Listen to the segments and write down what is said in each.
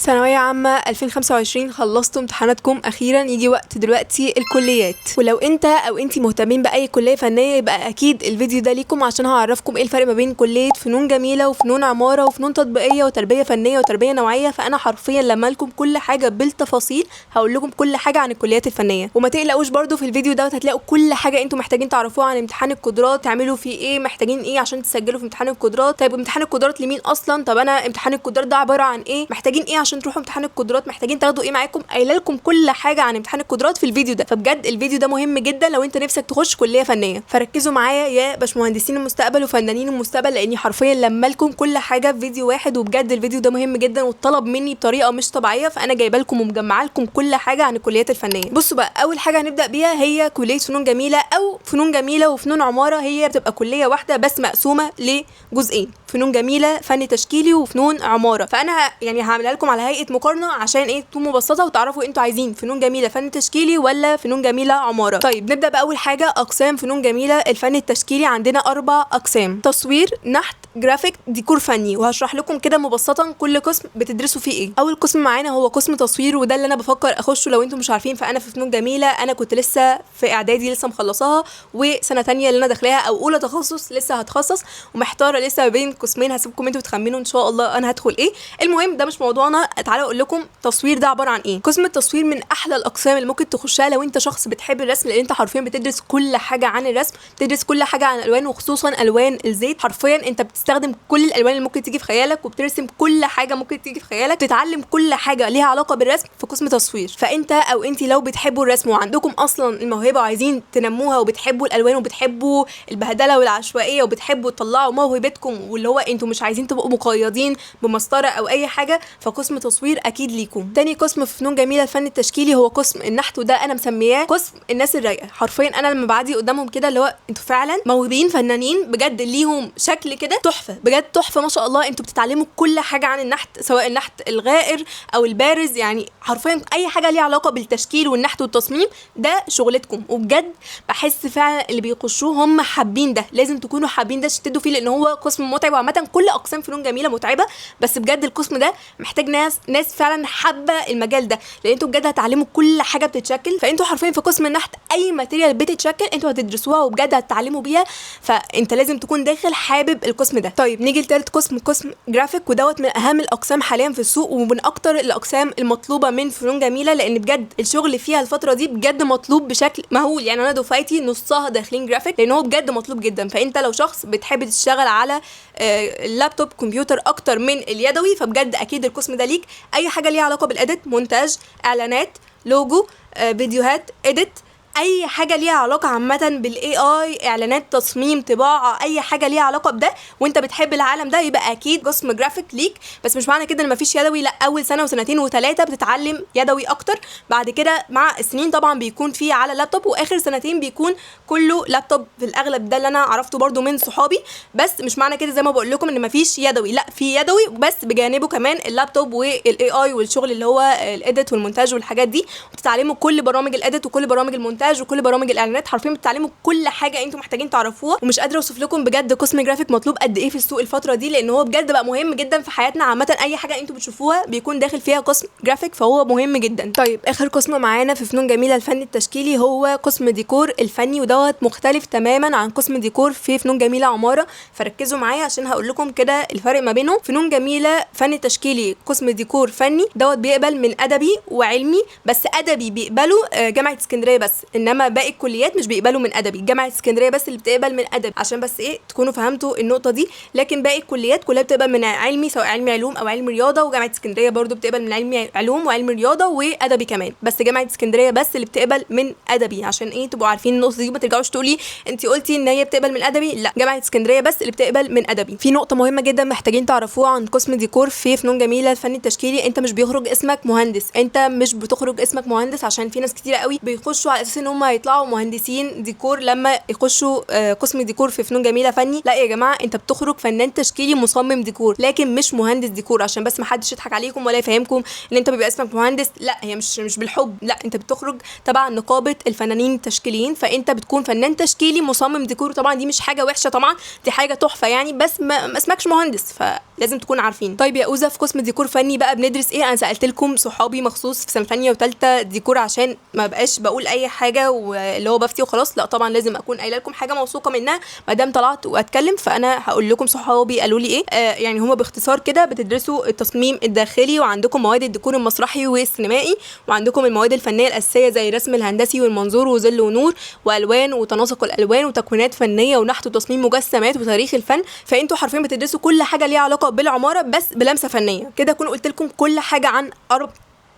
ثانوية عامة 2025، خلصتوا امتحاناتكم أخيرا. يجي وقت دلوقتي الكليات، ولو انت او انتي مهتمين بأي كلية فنية يبقى اكيد الفيديو ده ليكم، عشان هعرفكم ايه الفرق ما بين كلية فنون جميلة وفنون عمارة وفنون تطبيقية وتربية فنية وتربية نوعية. فانا حرفيا لما لكم كل حاجة بالتفاصيل، هقول لكم كل حاجة عن الكليات الفنية. وما تقلقوش برضو، في الفيديو دوت هتلاقوا كل حاجة انتوا محتاجين تعرفوها عن امتحان القدرات، تعملوا فيه ايه، محتاجين ايه عشان تسجلوا في امتحان القدرات، طيب امتحان القدرات لمين اصلا، طب انا امتحان القدرات ده عبارة عن ايه، محتاجين ايه عشان تروحوا امتحان القدرات، محتاجين تاخدوا ايه معاكم. قايله لكم كل حاجة عن امتحان القدرات في الفيديو ده. فبجد الفيديو ده مهم جدا لو انت نفسك تخش كليه فنية. فركزوا معايا يا باشمهندسين المستقبل وفنانين المستقبل، لاني حرفيا لما لكم كل حاجة في فيديو واحد. وبجد الفيديو ده مهم جدا واتطلب مني بطريقة مش طبيعيه، فانا جايبه لكم ومجمعه لكم كل حاجة عن الكليات الفنية. بصوا بقى، اول حاجة هنبدا بيها هي كليه فنون جميلة او فنون جميلة وفنون عمارة. هي بتبقى كليه واحدة بس مقسومة لجزئين، فنون جميلة فن تشكيلي وفنون عمارة. فانا يعني هعملها لكم على هيئة مقارنة عشان ايه تكون مبسطة وتعرفوا انتوا عايزين فنون جميلة فن تشكيلي ولا فنون جميلة عمارة. طيب نبدا باول حاجة، اقسام فنون جميلة الفن التشكيلي. عندنا 4 اقسام: تصوير، نحت، جرافيك، ديكور فني. وهشرح لكم كده مبسطا كل قسم بتدرسوا فيه ايه. اول قسم معانا هو قسم تصوير، وده اللي انا بفكر اخشه. لو انتوا مش عارفين فانا في فنون جميلة، انا كنت لسه في اعدادي لسه مخلصاها، وسنة تانية اللي انا داخلاها او اولى تخصص لسه هتخصص، ومحتاره لسه بين قسمين. هسيبكم انتوا تخمنوا ان شاء الله انا هدخل ايه. المهم ده مش موضوعنا، تعالوا اقول لكم تصوير ده عبارة عن ايه. قسم التصوير من احلى الاقسام اللي ممكن تخشها لو انت شخص بتحب الرسم، لان انت حرفيا بتدرس كل حاجة عن الرسم، بتدرس كل حاجة عن الالوان، وخصوصا الوان الزيت. حرفيا انت بتستخدم كل الالوان اللي ممكن تيجي في خيالك، وبترسم كل حاجة ممكن تيجي في خيالك، تتعلم كل حاجة ليها علاقة بالرسم في قسم تصوير. فانت او انت لو بتحبوا الرسم وعندكم اصلا الموهبة وعايزين تنموها، وبتحبوا الالوان وبتحبوا البهدله والعشوائيه وبتحبوا تطلعوا موهبتكم، واللي هو انتوا مش عايزين تبقوا مقيدين بمسطره او اي حاجة، فقسم تصوير اكيد ليكم. تاني قسم في فنون جميلة الفن التشكيلي هو قسم النحت، وده انا مسمياه قسم الناس الرايقه. حرفيا انا لما بعدي قدامهم كده اللي هو انتوا فعلا موهوبين فنانين بجد، ليهم شكل كده تحفة بجد، تحفة ما شاء الله. انتوا بتتعلموا كل حاجة عن النحت، سواء النحت الغائر او البارز، يعني حرفيا اي حاجة ليها علاقة بالتشكيل والنحت والتصميم ده شغلتكم. وبجد بحس فعلا اللي بيخشوه هم حابين ده، لازم تكونوا حابين ده تشتدوا فيه، لان هو قسم متعب. وعامة كل اقسام فنون جميلة متعبة، بس بجد القسم ده محتاج ناس فعلا حابة المجال ده، لان انتوا بجد هتعلموا كل حاجة بتتشكل. فانتوا حرفيا في قسم النحت اي material بتتشكل انتوا هتدرسوها وبجد هتتعلموا بيها، فانت لازم تكون داخل حابب القسم ده. طيب نيجي لتالت قسم، قسم جرافيك، ودوت من اهم الاقسام حاليا في السوق، ومن اكتر الاقسام المطلوبة من فنون جميلة، لان بجد الشغل فيها الفترة دي بجد مطلوب بشكل مهول. يعني انا دفعتي نصها داخلين جرافيك، لان هو بجد مطلوب جدا. فانت لو شخص بتحب تشتغل على اللابتوب كمبيوتر اكتر من اليدوي، فبجد اكيد القسم ده ليك. اي حاجة ليها علاقة بال edit، مونتاج، اعلانات، لوجو، فيديوهات، edit، اي حاجة ليها علاقة عامة بال AI، اعلانات، تصميم، طباعه، اي حاجة ليها علاقة بده وانت بتحب العالم ده، يبقى اكيد قسم جرافيك ليك. بس مش معنى كده ان مفيش يدوي، لا، اول سنة وسنتين وثلاثة بتتعلم يدوي اكتر، بعد كده مع السنين طبعا بيكون في على اللابتوب، واخر سنتين بيكون كله لابتوب في الاغلب. ده اللي انا عرفته برده من صحابي. بس مش معنى كده زي ما بقول لكم ان مفيش يدوي، لا، في يدوي بس بجانبه كمان اللابتوب وال AI والشغل اللي هو ال edit والمونتاج والحاجات دي. وبتتعلموا كل برامج ال edit وكل برامج المونتاج وكل برامج الاعلانات، حرفيا بتتعلموا كل حاجة انتوا محتاجين تعرفوها. ومش قادرة اوصف لكم بجد قسم جرافيك مطلوب قد ايه في السوق الفترة دي، لان هو بجد بقى مهم جدا في حياتنا عامة. اي حاجة انتوا بتشوفوها بيكون داخل فيها قسم جرافيك، فهو مهم جدا. طيب اخر قسم معانا في فنون جميلة الفن التشكيلي هو قسم ديكور الفني، ودوت مختلف تماما عن قسم ديكور في فنون جميلة عمارة، فركزوا معايا عشان هقول لكم كده الفرق ما بينهم. فنون جميلة فن تشكيلي قسم ديكور فني دوت بيقبل من ادبي وعلمي، بس ادبي بيقبلوا جامعه اسكندرية بس، انما باقي الكليات مش بيقبلوا من ادبي. جامعه اسكندرية بس اللي بتقبل من ادبي، عشان بس ايه تكونوا فهمتوا النقطة دي. لكن باقي الكليات كلها بتقبل من علمي، سواء علمي علوم او علم رياضة، وجامعة اسكندرية برضو بتقبل من علمي علوم وعلم رياضة وادبي كمان، بس جامعه اسكندرية بس اللي بتقبل من ادبي، عشان ايه تبقوا عارفين النقطة دي، ما ترجعوش تقولي انت قلتي ان هي بتقبل من ادبي، لا، جامعه اسكندرية بس اللي بتقبل من ادبي. في نقطة مهمة جدا محتاجين تعرفوها عن قسم ديكور في فنون جميلة الفن التشكيلي، انت مش بيخرج اسمك مهندس، انت مش بتخرج اسمك مهندس، عشان في ناس كتيرة قوي بيخشوا على اساس ان هم هيطلعوا مهندسين ديكور لما يخشوا قسم ديكور في فنون جميلة فني. لا يا جماعة، انت بتخرج فنان تشكيلي مصمم ديكور، لكن مش مهندس ديكور، عشان بس ما حدش يضحك عليكم ولا يفهمكم ان انت بيبقى اسمك مهندس. لا، هي مش بالحب، لا، انت بتخرج تبع نقابة الفنانين التشكيليين، فانت بتكون فنان تشكيلي مصمم ديكور. طبعا دي مش حاجة وحشة، طبعا دي حاجة تحفة يعني، بس ما اسمكش مهندس. ف لازم تكونوا عارفين. طيب يا اوزا، في قسم ديكور فني بقى بندرس ايه؟ انا سالت لكم صحابي مخصوص في سنة ثانية وثالثه ديكور عشان ما بقاش بقول اي حاجة واللي هو بفتي وخلاص، لا طبعا لازم اكون قايله لكم حاجة موثوقة منها ما دام طلعت واتكلم، فانا هقول لكم صحابي قالوا لي ايه. يعني هما باختصار كده بتدرسوا التصميم الداخلي، وعندكم مواد الديكور المسرحي والسينمائي، وعندكم المواد الفنية الاساسية زي الرسم الهندسي والمنظور وظل ونور والوان وتناسق الالوان وتكوينات فنية ونحت وتصميم مجسمات وتاريخ الفن. فانتوا حرفيا بتدرسوا كل حاجة ليها علاقة بالعماره بس بلمسه فنية كده. اكون قلت لكم كل حاجة عن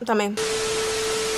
تمام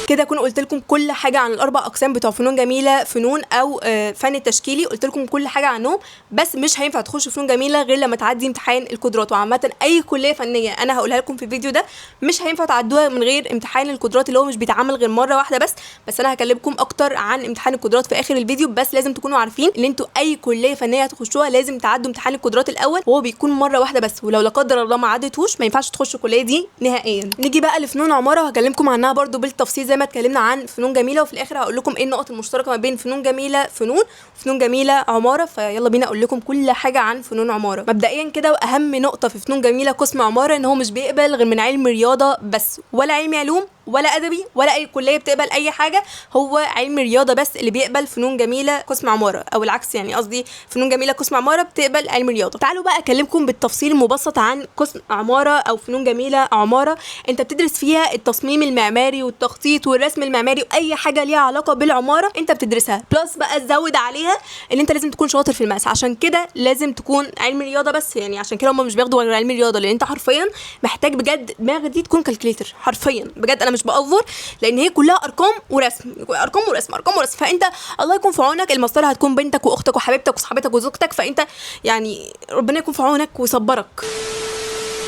كده اكون قلت لكم كل حاجة عن الاربع اقسام بتوع فنون جميلة، فنون او فن التشكيلي، قلت لكم كل حاجة عنهم. بس مش هينفع تخش فنون جميلة غير لما تعدي امتحان القدرات. وعامة اي كليه فنية انا هقولها لكم في الفيديو ده مش هينفع تعدوها من غير امتحان القدرات، اللي هو مش بيتعمل غير مرة واحدة بس. بس انا هكلمكم اكتر عن امتحان القدرات في اخر الفيديو. بس لازم تكونوا عارفين ان انتوا اي كليه فنية هتخشوها لازم تعدوا امتحان القدرات الاول، وهو بيكون مرة واحدة بس، ولو لا قدر الله ما عدتوش ما ينفعش تخشوا الكلية دي نهائيا. نيجي بقى لفنون عمارة، وهكلمكم عنها برده بالتفصيل زي ما اتكلمنا عن فنون جميلة، وفي الاخر هقول لكم ايه النقط المشتركة ما بين فنون جميلة فنون وفنون جميلة عمارة. فيلا بينا اقول لكم كل حاجة عن فنون عمارة. مبدئيا كده، واهم نقطة في فنون جميلة قسم عمارة ان هو مش بيقبل غير من علم رياضة بس، ولا علم علوم ولا ادبي ولا اي كليه بتقبل اي حاجة، هو علم رياضة بس اللي بيقبل فنون جميلة قسم عمارة، او العكس يعني قصدي فنون جميلة قسم عمارة بتقبل علم رياضة. تعالوا بقى اكلمكم بالتفصيل المبسط عن قسم عمارة او فنون جميلة عمارة. انت بتدرس فيها التصميم المعماري والتخطيط والرسم المعماري واي حاجة ليها علاقة بالعماره انت بتدرسها، plus بقى زود عليها ان انت لازم تكون شاطر في ال math، عشان كده لازم تكون علم رياضة بس. يعني عشان كده هم مش بياخدوا غير علم رياضة، لان انت حرفيا محتاج بجد دماغك دي تكون calculator حرفيا بجد، انا مش بأفور، لان هي كلها ارقام ورسم، ارقام ورسم، ارقام ورسم. فانت الله يكون في عونك، المسطره هتكون بنتك واختك وحبيبتك وصاحبتك وزوجتك، فانت يعني ربنا يكون في عونك ويصبرك.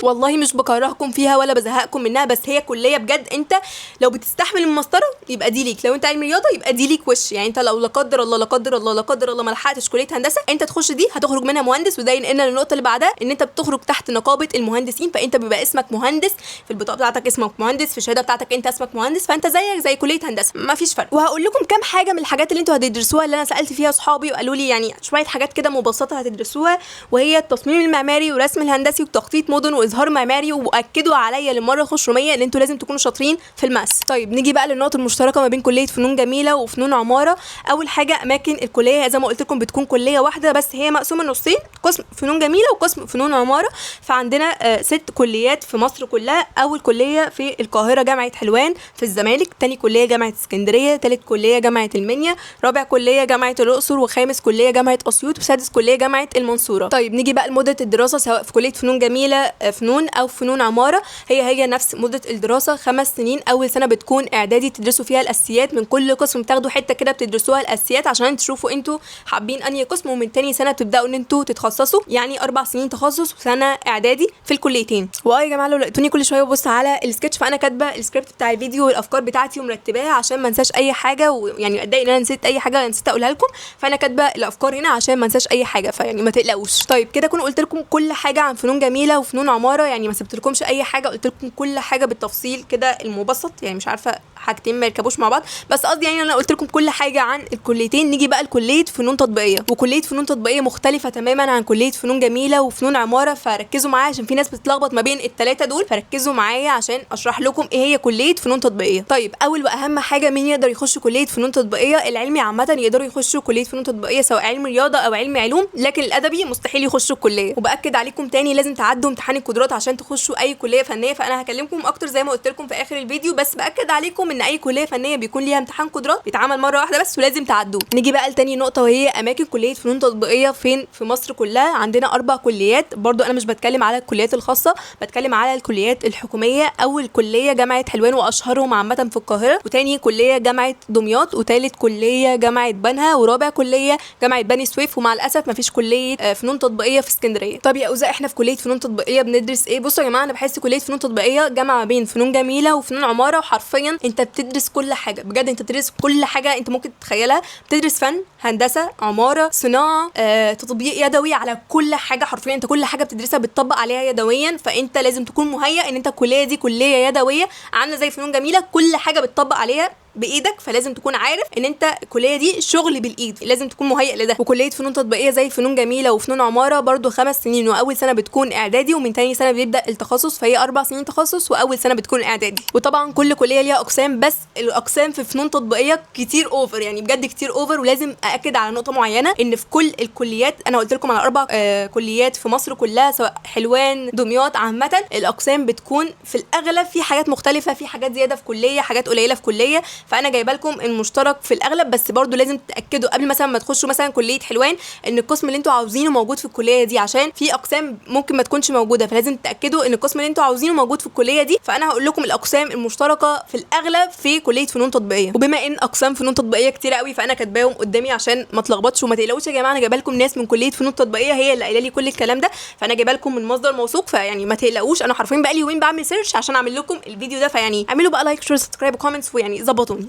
والله مش بكرهكم فيها ولا بزهقكم منها، بس هي كليه بجد انت لو بتستحمل المسطره يبقى دي ليك، لو انت علم رياضة يبقى دي ليك وش. يعني انت لو لا قدر الله لا قدر الله لا قدر الله ما لحقتش كليه هندسة، انت تخش دي هتخرج منها مهندس. وده ينقلنا للنقطة اللي بعدها، ان انت بتخرج تحت نقابة المهندسين، فانت بيبقى اسمك مهندس في البطاقة بتاعتك، اسمك مهندس في الشهادة بتاعتك، انت اسمك مهندس، فانت زيك زي كليه هندسة، ما فيش فرق. وهقول لكم كام حاجة من الحاجات اللي انتوا هتدرسوها اللي انا سالت فيها اصحابي وقالوا لي يعني شوية حاجات كده مبسطة هتدرسوها، وهي التصميم المعماري والرسم الهندسي وتخطيط مدن وازهار معماري، واكدوا عليا للمرة 500 ان انتوا لازم تكونوا شاطرين في ال math. طيب نيجي بقى للنقط المشتركة ما بين كليه فنون جميلة وفنون عمارة. اول حاجة اماكن الكلية، زي ما قلت لكم بتكون كليه واحدة بس هي مقسومة نصين، قسم فنون جميلة وقسم فنون عمارة. فعندنا 6 كليات في مصر كلها. اول كليه في القاهرة جامعه حلوان في الزمالك، تاني كليه جامعه اسكندرية، تالت كليه جامعه المنيا، رابع كليه جامعه الاقصر، وخامس كليه جامعه اسيوط، وسادس كليه جامعه المنصورة. طيب نيجي بقى لمدة الدراسة سواء في كليه فنون جميلة فنون او فنون عمارة، هي نفس مده الدراسة 5 سنين. اول سنة بتكون اعدادي تدرسوا فيها الاساسيات من كل قسم، بتاخدوا حتة كده بتدرسوها الاساسيات عشان تشوفوا انتوا حابين انهي قسم، ومن تاني سنة بتبداوا ان انتوا تتخصصوا، يعني 4 سنين تخصص وسنة اعدادي في الكليتين. واه يا جماعة لو لقيتوني كل شوية ببص على السكتش فانا كاتبه السكريبت بتاع الفيديو والافكار بتاعتي ومرتباها عشان ما انساش اي حاجة، ويعني اتضايق ان انا نسيت اي حاجة نسيت اقولها لكم، فانا كاتبه الافكار هنا عشان ما انساش اي حاجة، فيعني ما تقلقوش. طيب كده اكون قلت لكم كل حاجة عن فنون جميلة وفنون عمارة، يعني ما سبتلكمش اي حاجة، قلت لكم كل حاجة بالتفصيل كده المبسط، يعني مش عارفه حاجتين ما يركبوش مع بعض، بس قصدي يعني انا قلت لكم كل حاجة عن الكليتين. نيجي بقى لكليه فنون تطبيقية، وكلية فنون تطبيقية مختلفة تماما عن كليه فنون جميلة وفنون عمارة، فركزوا معايا عشان في ناس بتتلخبط ما بين الثلاثة دول، فركزوا معايا عشان اشرح لكم ايه هي كليه فنون تطبيقية. طيب اول واهم حاجة، مين يقدر يخش كليه فنون تطبيقية؟ العلمي عامة يقدروا يخشوا كليه فنون تطبيقية سواء علم رياضة او علم علوم، لكن الادبي مستحيل يخشوا الكلية. وباكد عليكم تاني لازم تعدوا امتحان القدرات عشان تخشوا اي كليه فنية، فانا هكلمكم اكتر زي ما قلت لكم في اخر الفيديو، بس باكد عليكم ان اي كليه فنية بيكون ليها امتحان قدرات بيتعمل مرة واحدة بس ولازم تعدوه. نيجي بقى لتاني نقطة، وهي اماكن كليه فنون تطبيقية فين في مصر كلها. عندنا 4 كليات، برضو انا مش بتكلم على الكليات الخاصة، بتكلم على الكليات الحكومية. اول كليه جامعه حلوان واشهرهم عامة في القاهرة، وتاني كليه جامعه دمياط، وتالت كليه جامعه بنها، ورابع كليه جامعه بني سويف، ومع الاسف مفيش كليه فنون تطبيقية في اسكندرية. طب يا اوزاء احنا في كليه فنون تطبيقية بندرس ايه؟ بصوا يا جماعة انا بحس كليه فنون تطبيقية جامعه بين فنون جميلة وفنون عمارة، وحرفيا انت بتدرس كل حاجة بجد، انت بتدرس كل حاجة انت ممكن تتخيلها، بتدرس فن، هندسة، عمارة، صناعة، تطبيق يدوي، على كل حاجة حرفيا انت كل حاجة بتدرسها بتطبق عليها يدويا. فانت لازم تكون مهيأ ان انت الكلية دي كليه يدوية عامله زي فنون جميلة، كل حاجة بتطبق عليها بايدك، فلازم تكون عارف ان انت الكلية دي شغل بالايد، لازم تكون مهيئ لده. وكلية فنون تطبيقية زي فنون جميلة وفنون عمارة برضو 5 سنين، واول سنة بتكون اعدادي ومن تاني سنة بيبدا التخصص، فهي 4 سنين تخصص واول سنة بتكون اعدادي. وطبعا كل كليه ليها اقسام، بس الاقسام في فنون تطبيقية كتير over، يعني بجد كتير over. ولازم ااكد على نقطة معينة، ان في كل الكليات، انا قلت لكم على 4 كليات في مصر كلها، سواء حلوان دمياط، عامة الاقسام بتكون في الاغلب في حاجات مختلفة، في حاجات زيادة في كليه، حاجات قليله في كليه، فانا جايبه لكم المشترك في الاغلب، بس برضو لازم تتاكدوا قبل مثلا ما تخشوا مثلا كليه حلوان ان القسم اللي انتوا عاوزينه موجود في الكلية دي، عشان في اقسام ممكن ما تكونش موجودة، فلازم تتاكدوا ان القسم اللي انتوا عاوزينه موجود في الكلية دي. فانا هقول لكم الاقسام المشتركة في الاغلب في كليه فنون تطبيقية، وبما ان اقسام فنون تطبيقية كتير قوي فانا كاتباهم قدامي عشان ما تلخبطش. وما تقلقوش يا جماعة، انا جايبه لكم ناس من كليه فنون تطبيقية هي اللي قايله لي كل الكلام ده، فانا جايبه لكم من مصدر موثوق، فيعني ما تقلقوش. انا حرفيا بقالي يومين بعمل search عشان اعمل لكم الفيديو ده، فيعني اعملوا بقى like share subscribe و comments، ويعني ظبطوني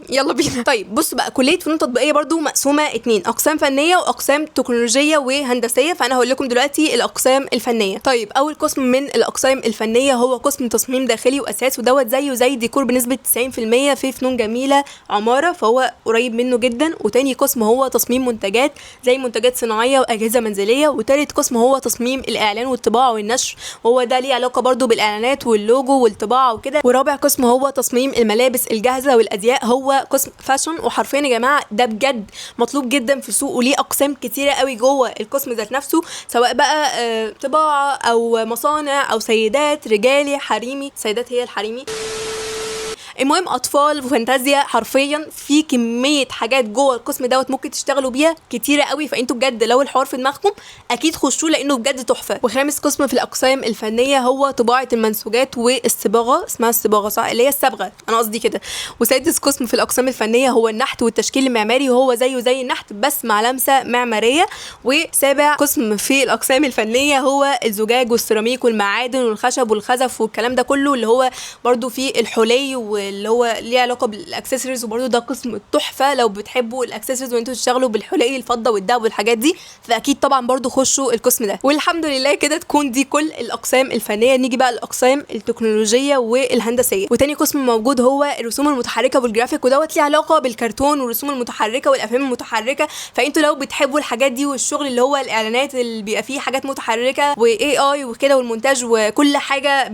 يلا بينا. طيب بصوا بقى، كليه فنون تطبيقية برضو مقسومة 2، اقسام فنية واقسام تكنولوجية وهندسيه، فانا هقول لكم دلوقتي الاقسام الفنية. طيب اول قسم من الاقسام الفنية هو قسم تصميم داخلي واساس، ودوت زيه زي ديكور بنسبة 90% في فنون جميلة عمارة، فهو قريب منه جدا. وتاني قسم هو تصميم منتجات زي منتجات صناعية واجهزة منزلية. وتالت قسم هو تصميم الاعلان والطباعه والنشر، وهو ده ليه علاقة برضو بالاعلانات واللوجو والطباعه وكده. ورابع قسم هو تصميم الملابس الجاهزة والازياء، هو قسم fashion. وحرفيا يا جماعة ده بجد مطلوب جدا في السوق، وليه اقسام كتيرة قوي جوه القسم ذات نفسه، سواء بقى طباعه او مصانع او سيدات رجالي حريمي، سيدات هي الحريمي، المهم اطفال وفانتازيا. حرفيا في كمية حاجات جوه القسم دوت ممكن تشتغلوا بيها كتيرة قوي، فانتوا بجد لو الحوار في دماغكم اكيد خشوه لانه بجد تحفة. وخامس قسم في الاقسام الفنية هو طباعه المنسوجات والصباغه، اسمها الصباغه صح، اللي هي الصبغه انا قصدي كده. وسادس قسم في الاقسام الفنية هو النحت والتشكيل المعماري، وهو زيه زي النحت بس مع لمسه معمارية. وسابع قسم في الاقسام الفنية هو الزجاج والسيراميك والمعادن والخشب والخزف والكلام ده كله، اللي هو برده في الحلي اللي هو ليه علاقة بالاكسسوارز، وبرده ده قسم تحفة لو بتحبوا الاكسسوارز وانتوا تشتغلوا بالحلي الفضة والذهب والحاجات دي، فاكيد طبعا برده خشوا القسم ده. والحمد لله كده تكون دي كل الاقسام الفنية. نيجي بقى الاقسام التكنولوجية والهندسية. وتاني قسم موجود هو الرسوم المتحركة والجرافيك، ودوت ليه علاقة بالكرتون والرسوم المتحركة والافلام المتحركة، فانتوا لو بتحبوا الحاجات دي والشغل اللي هو الاعلانات اللي بيبقى فيه حاجات متحركة و AI وكده والمونتاج وكل حاجة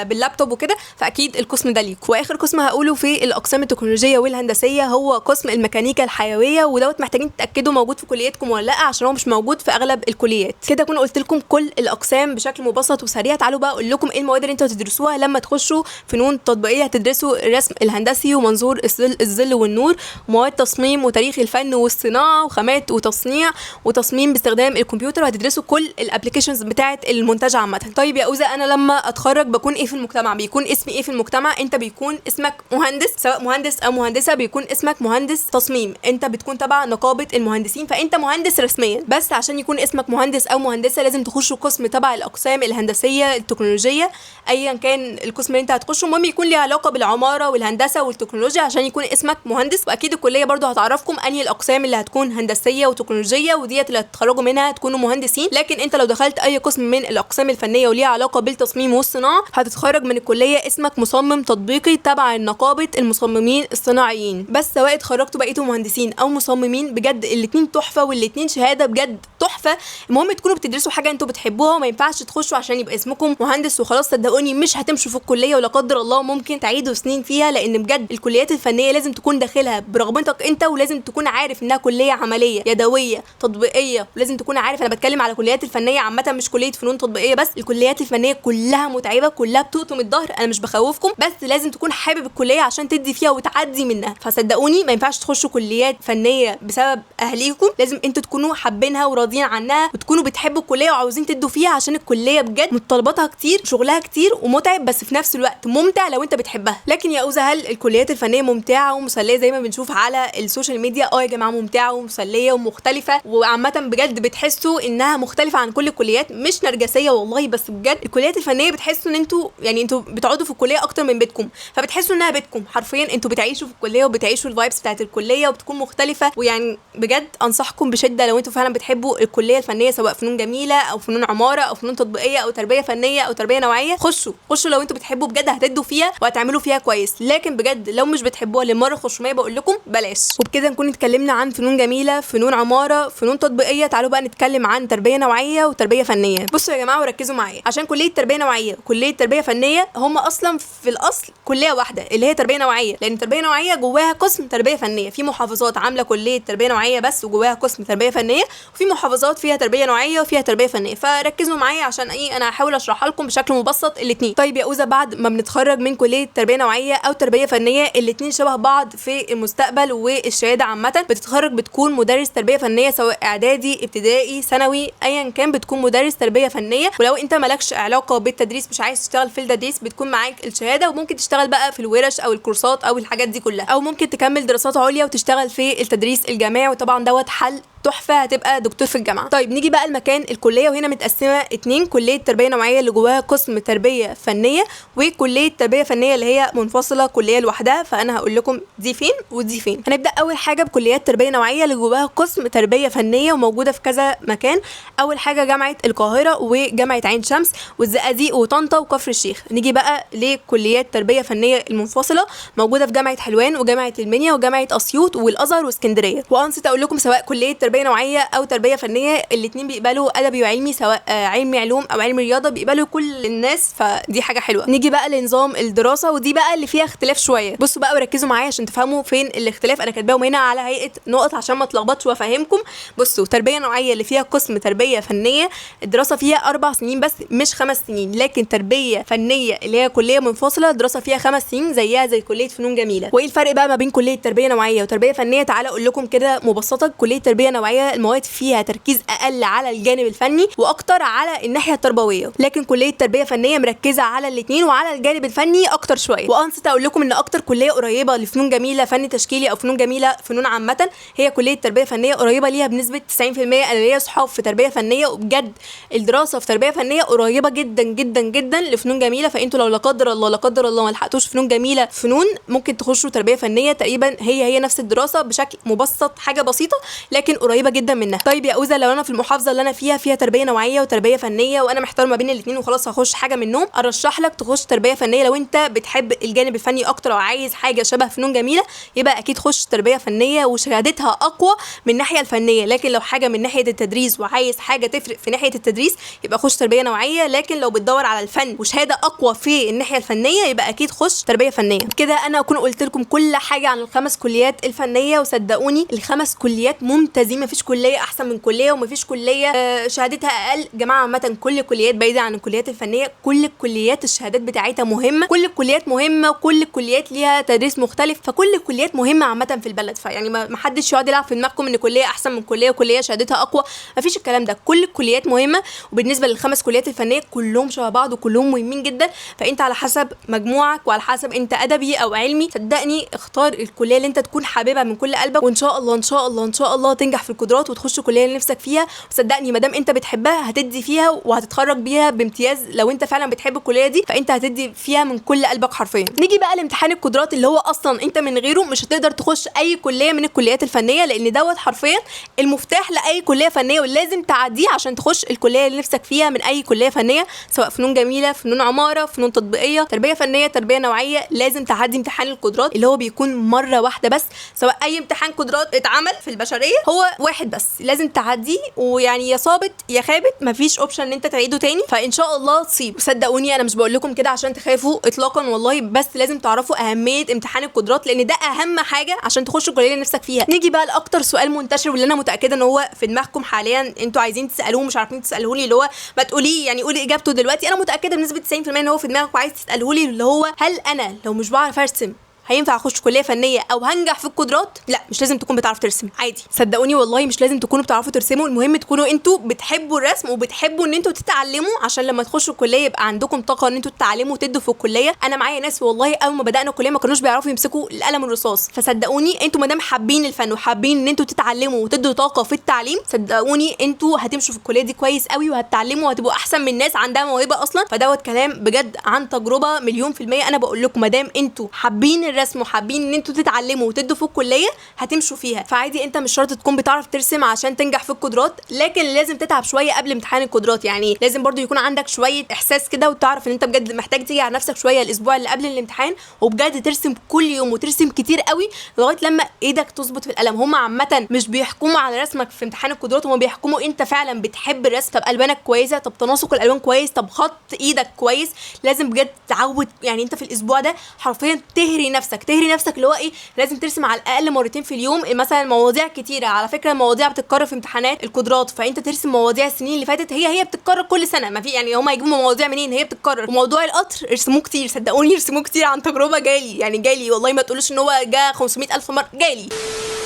باللابتوب وكده، فاكيد القسم ده ليكوا. واخر قسم هقوله في الاقسام التكنولوجية والهندسية هو قسم الميكانيكا الحيوية، ودوت محتاجين تتاكدوا موجود في كليتكم ولا لا، عشان هو مش موجود في اغلب الكليات. كده اكون قلت لكم كل الاقسام بشكل مبسط وسريع. تعالوا بقى اقول لكم ايه المواد اللي انتوا هتدرسوها لما تخشوا فنون تطبيقية. هتدرسوا الرسم الهندسي ومنظور الظل والنور، ومواد تصميم وتاريخ الفن والصناعة وخامات وتصنيع وتصميم باستخدام الكمبيوتر، وهتدرسوا كل ال applications بتاعه المونتاج عامة. طيب يا اوزا، انا لما اتخرج بكون ايه في المجتمع؟ بيكون اسمي ايه في المجتمع؟ انت بيكون اسمك مهندس، سواء مهندس او مهندسه بيكون اسمك مهندس تصميم، انت بتكون تبع نقابة المهندسين، فانت مهندس رسميا. بس عشان يكون اسمك مهندس او مهندسه لازم تخش قسم تبع الاقسام الهندسية التكنولوجية، ايا كان القسم اللي انت هتخشه، المهم يكون ليه علاقة بالعماره والهندسة والتكنولوجيا عشان يكون اسمك مهندس. واكيد الكلية برضو هتعرفكم انهي الاقسام اللي هتكون هندسية وتكنولوجيه، وديت اللي هتتخرجوا منها تكونوا مهندسين. لكن انت لو دخلت اي قسم من الاقسام الفنية وليها علاقة بالتصميم والصناعة هتتخرج من الكلية اسمك مصمم تطبيقي تبع نقابة المصممين الصناعيين. بس سواء اتخرجتوا بقيتوا مهندسين او مصممين، بجد الاتنين تحفة والاتنين شهادة بجد تحفة. المهم تكونوا بتدرسوا حاجة انتوا بتحبوها، وما ينفعش تخشوا عشان يبقى اسمكم مهندس وخلاص. صدقوني مش هتمشوا في الكلية ولا قدر الله ممكن تعيدوا سنين فيها، لان بجد الكليات الفنية لازم تكون داخلها برغبتك انت، ولازم تكون عارف انها كليه عملية يدوية تطبيقية، ولازم تكون عارف. انا بتكلم على الكليات الفنية عامة مش كليه فنون تطبيقية بس، الكليات الفنية كلها متعبة، كلها بتقطم الظهر، انا مش بخوفكم، بس لازم تكون حابب الكلية عشان تدي فيها وتعدي منها. فصدقوني ما ينفعش تخشوا كليات فنية بسبب اهليكم، لازم انتوا تكونوا حابينها وراضيين عنها وتكونوا بتحبوا الكلية وعاوزين تدوا فيها، عشان الكلية بجد متطلباتها كتير، شغلها كتير ومتعب، بس في نفس الوقت ممتع لو انت بتحبها. لكن يا اوزا، هل الكليات الفنية ممتعة ومسليه زي ما بنشوف على ال social media؟ اه يا جماعة ممتعة ومسليه ومختلفة، وعامة بجد بتحسوا انها مختلفة عن كل الكليات، مش نرجسية والله، بس بجد الكليات الفنية بتحسوا ان انتوا يعني انتوا بتقعدوا في الكلية اكتر من بيتكم، فبتحسوا بتحسوا انها بيتكم حرفيا، انتوا بتعيشوا في الكلية وبتعيشوا ال vibes بتاعت الكلية وبتكون مختلفة. ويعني بجد انصحكم بشده لو انتوا فعلا بتحبوا الكلية الفنية سواء فنون جميلة او فنون عمارة او فنون تطبيقية او تربيه فنية او تربيه نوعية، خشوا خشوا لو انتوا بتحبوا بجد هتدوا فيها وهتعملوا فيها كويس. لكن بجد لو مش بتحبوها للمرة 500 بقول لكم بلاش. وبكده نكون اتكلمنا عن فنون جميلة، فنون عمارة، فنون تطبيقية. تعالوا بقى نتكلم عن تربيه نوعية وتربيه فنية. بصوا يا جماعة وركزوا معايا، عشان كليه تربيه نوعية وكلية تربيه فنية هم اصلا في الاصل كليه واحدة اللي هي تربيه نوعية، لان تربيه نوعية جواها قسم تربيه فنية. في محافظات عامله كليه تربيه نوعية بس وجواها قسم تربيه فنية، وفي محافظات فيها تربيه نوعية وفيها تربيه فنية. فركزوا معايا عشان ايه، انا هحاول اشرحها لكم بشكل مبسط الاثنين. طيب يا اوزه، بعد ما بنتخرج من كليه تربيه نوعية او تربيه فنية الاثنين شبه بعض في المستقبل والشهادة عامة، بتتخرج بتكون مدرس تربيه فنية سواء اعدادي ابتدائي ثانوي ايا كان، بتكون مدرس تربيه فنية. ولو انت مالكش علاقة بالتدريس مش عايز تشتغل في التدريس بتكون معاك الشهادة، وممكن تشتغل بقى في الورش او الكورسات او الحاجات دي كلها، او ممكن تكمل دراسات عليا وتشتغل في التدريس الجامعي، وطبعا دوت حل تحفة، هتبقى دكتور في الجامعة. طيب نيجي بقى لمكان الكلية، وهنا متقسمه اتنين، كليه تربيه نوعية اللي جواها قسم تربيه فنية، وكلية تربيه فنية اللي هي منفصلة كليه لوحدها. فانا هقول لكم دي فين ودي فين. هنبدا اول حاجة بكليات تربيه نوعية اللي جواها قسم تربيه فنية وموجودة في كذا مكان. اول حاجة جامعه القاهرة وجامعة عين شمس والزقازيق وطنطا وكفر الشيخ. نيجي بقى لكليات تربيه فنية المنفصلة موجودة في جامعه حلوان وجامعة المنيا وجامعة اسيوط والازهر واسكندريه. وانسيت اقول لكم سواء كليه تربيه نوعية او تربيه فنية الاثنين بيقبلوا ادبي وعلمي، سواء علمي علوم او علمي رياضة، بيقبلوا كل الناس، فدي حاجة حلوة. نيجي بقى لنظام الدراسة، ودي بقى اللي فيها اختلاف شوية. بصوا بقى وركزوا معايا عشان تفهموا فين الاختلاف، انا كاتباهم هنا على هيئة نقط عشان ما اتلخبطش وافهمكم. بصوا، تربيه نوعية اللي فيها قسم تربيه فنية الدراسة فيها 4 سنين بس مش 5 سنين، لكن تربيه فنية اللي هي كليه منفصلة الدراسة فيها 5 سنين زيها زي كليه فنون جميلة. وايه الفرق بقى ما بين كليه تربيه نوعية وتربيه فنية؟ تعالى اقول لكم كده مبسطة. كليه تربيه نوعية المواد فيها تركيز اقل على الجانب الفني واكتر على الناحية التربوية، لكن كليه تربيه فنية مركزه على الاثنين وعلى الجانب الفني اكتر شوية. وانسيت اقول لكم ان اكتر كليه قريبه لفنون جميلة فن تشكيلي او فنون جميلة فنون عامة هي كليه تربيه فنية، قريبه ليها بنسبة 90%. انا ليا صحاب في تربيه فنية وبجد الدراسة في تربيه فنية قريبه جدا جدا جدا لفنون جميلة، فانتوا لو لا قدر الله لا قدر الله ما لحقتوش فنون جميلة فنون ممكن تخشوا تربيه فنية، تقريبا هي نفس الدراسة بشكل مبسط، حاجة بسيطة لكن قريبه جدا منها. طيب يا اوزه، لو انا في المحافظة اللي انا فيها تربيه نوعية وتربيه فنية وانا محتار ما بين الاثنين وخلاص هخش حاجة منهم، ارشح لك تخش تربيه فنية لو انت بتحب الجانب الفني اكتر او عايز حاجة شبه فنون جميلة، يبقى اكيد خش تربيه فنية وشهادتها اقوى من الناحية الفنية. لكن لو حاجة من ناحية التدريس وعايز حاجة تفرق في ناحية التدريس يبقى خش تربيه نوعية، لكن لو بتدور على الفن وشهادة اقوى في الناحية الفنية يبقى اكيد خش تربيه فنية. كده انا اكون قلت لكم كل حاجة عن ال5 كليات الفنية، وصدقوني ال5 كليات ممتازين، مفيش كليه احسن من كليه ومفيش كليه شهادتها اقل. جماعة عامة كل الكليات بعيدة عن الكليات الفنية، كل الكليات الشهادات بتاعتها مهمة، كل الكليات مهمة وكل الكليات ليها تدريس مختلف، فكل الكليات مهمة عامة في البلد. فيعني ما حدش يقعد يلعب في دماغكم ان كليه احسن من كليه وكلية شهادتها اقوى، مفيش الكلام ده، كل الكليات مهمة. وبالنسبة لل5 كليات الفنية كلهم شبه بعض وكلهم مهمين جدا، فانت على حسب مجموعك وعلى حسب انت ادبي او علمي صدقني اختار الكلية اللي انت تكون حاببها من كل قلبك، وان شاء الله ان شاء الله ان شاء الله تنجح في القدرات وتخش الكلية اللي نفسك فيها. وصدقني ما دام انت بتحبها هتدي فيها وهتتخرج بيها بامتياز، لو انت فعلا بتحب الكلية دي فانت هتدي فيها من كل قلبك حرفيا. نيجي بقى لامتحان القدرات اللي هو اصلا انت من غيره مش هتقدر تخش اي كليه من الكليات الفنية، لان دوت حرفيا المفتاح لاي كليه فنية ولازم تعديه عشان تخش الكلية اللي نفسك فيها من اي كليه فنية، سواء فنون جميلة، فنون عمارة، فنون تطبيقية، تربيه فنية، تربيه نوعية. لازم تعدي امتحان القدرات اللي هو بيكون مرة واحدة بس، سواء اي امتحان قدرات اتعمل في البشرية هو واحد بس لازم تعديه، ويعني يا صابت يا خابت، مفيش option ان انت تعيده تاني، فان شاء الله تصيب. صدقوني انا مش بقول لكم كده عشان تخافوا اطلاقا والله، بس لازم تعرفوا اهمية امتحان القدرات لان ده اهم حاجة عشان تخشوا الكلية اللي نفسك فيها. نيجي بقى لاكتر سؤال منتشر واللي انا متاكدة ان هو في دماغكم حاليا، انتوا عايزين تسالوه مش عارفين تسالوه لي، اللي هو ما تقوليه يعني قولي اجابته دلوقتي، انا متاكدة بنسبة 90% ان هو في دماغك وعايز تساله لي، اللي هو هل انا لو مش بعرف ارسم هينفع اخش كليه فنية او هنجح في القدرات؟ لا، مش لازم تكون بتعرف ترسم، عادي. صدقوني والله مش لازم تكونوا بتعرفوا ترسموا، المهم تكونوا انتوا بتحبوا الرسم وبتحبوا ان انتوا تتعلموا، عشان لما تخشوا الكلية يبقى عندكم طاقة ان انتوا تتعلموا وتدوا في الكلية. انا معايا ناس والله اول ما بدانا الكلية ما كانوش بيعرفوا يمسكوا القلم الرصاص، فصدقوني انتوا ما دام حابين الفن وحابين ان انتوا تتعلموا وتدوا طاقة في التعليم، صدقوني انتوا هتمشوا في الكلية دي كويس قوي وهتتعلموا وهتبقوا احسن من ناس عندها موهبة اصلا. فدوت كلام بجد عن تجربه 1,000,000%. انا بقول لكم ما دام انتوا حابين الرسم وحابين ان انتوا تتعلموا وتدوا في الكلية هتمشوا فيها. فعادي انت مش شرط تكون بتعرف ترسم عشان تنجح في القدرات، لكن لازم تتعب شوية قبل امتحان القدرات. يعني لازم برضو يكون عندك شوية احساس كده، وتعرف ان انت بجد محتاج تيجي على نفسك شوية الاسبوع اللي قبل الامتحان، وبجد ترسم كل يوم وترسم كتير قوي لغاية لما ايدك تظبط في القلم. هم عامة مش بيحكموا على رسمك في امتحان القدرات، هم بيحكموا انت فعلا بتحب الرسم، طب الوانك كويسة، طب تناسق الالوان كويس، طب خط ايدك كويس. لازم بجد تعود، يعني انت في الاسبوع ده حرفيا تهري نفسك، تهري نفسك اللي هو ايه، لازم ترسم على الاقل مرتين في اليوم مثلا مواضيع كتيرة. على فكرة المواضيع بتتكرر في امتحانات القدرات، فانت ترسم مواضيع السنين اللي فاتت هي بتتكرر كل سنة، ما في يعني هم هيجيبوا مواضيع منين، هي بتتكرر. وموضوع القطر ارسموه كتير، صدقوني ارسموه كتير عن تجربه، جالي يعني جالي والله ما تقولوش ان هو جه 500,000 مرة، جالي.